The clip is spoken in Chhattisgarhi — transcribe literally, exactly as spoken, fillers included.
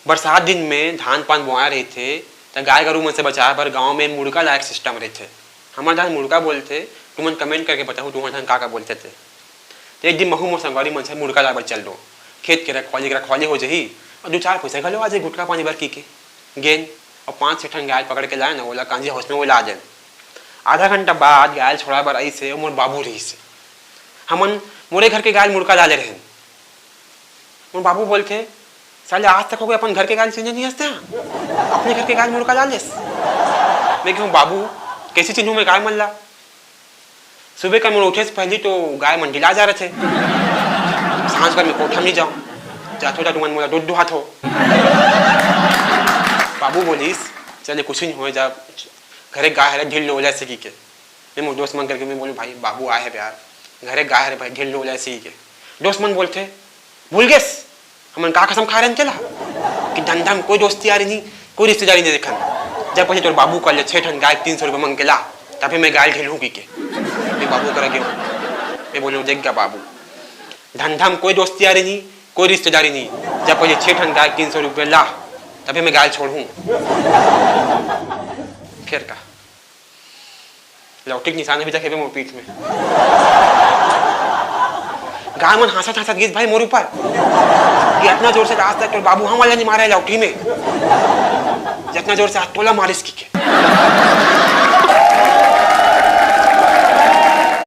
बरसात दिन में धान पान बोआए रहिथे, त गाय गरू मन से बचाए बर गांव में मुड़का लाए के सिस्टम रहिथे। हमर डाहर मुड़का बोलथे, तुमन कमेंट करके बताहू, तुम्हर डाहर का का बोलथे ते। ते एक दिन महू मोर संगवारी मन से मुड़का लाए बर चल दो। खेत के रखवाली के रखवाली हो जही, अउ दू चार पैसा घलो आ जाही गुटखा पानी बर की के। गेन, अउ पांच छह ठन गाय पकड़ के लाए न, ओला कांजी हाउस में ओला देन। आधा घंटा बाद गाय छोड़ाए बर आइस हे, अउ मोर बाबू रहिस हे। हमन मोरे घर के गाय मुड़का डाले रहेन। मोर बाबू बोलथे, "साले, आज तक हो गए अपन घर के गाय चिन्हे नहीं हस ते, अपने घर के गाय मुड़का डालेस।" मैं कहूँ, "बाबू, कैसे चिन्हूँ मैं गाय मन ला? सुबह का मोर उठे से पहली तो गाय मंडिला जा रथे, सांझ कर मैं कोठा नहीं जाऊँ, जाथो त तुमन मोला दूध दुहाथो।" बाबू बोलिस, "चले, कुछ नहीं होए, जा, घरे गाय हरे, ढील लो ओला से," की के। मैं मोर दोस्त मन करके मैं बोलूँ, "भाई, बाबू आए हे यार, घरे गाय हरे भाई, ढील लो ओला से," की के। दोस्त मन बोलथे, "भूल गेस, हमन का कसम खाए रहन तेला, कि धंधा में कोई दोस्ती यारी नहीं, कोई रिश्तेदारी नहीं देखन। जब पहले तोर बाबू कल ले छह ठन गाय तीन सौ रुपये मांग के ला, तभी मैं गाय ढील हूँ," की के। मैं बाबू करा गया, मैं बोलूँ, "देख गा बाबू, धंधा में कोई दोस्ती यारी नहीं, कोई रिश्तेदारी नहीं, जब पहले छह ठन गाय तीन सौ रुपये ला, तभी मैं गाय छोड़ हूँ।" फिर का लौटी के निशान अभी तक हेबे मोर पीठ में। गाय मन हंसत हंसत गिस भाई मोर ऊपर कि इतना जोर से आज तक तोर बाबू हमन ला नहीं मारा है लौटी में, जितना जोर से आज तोला मारिस की के।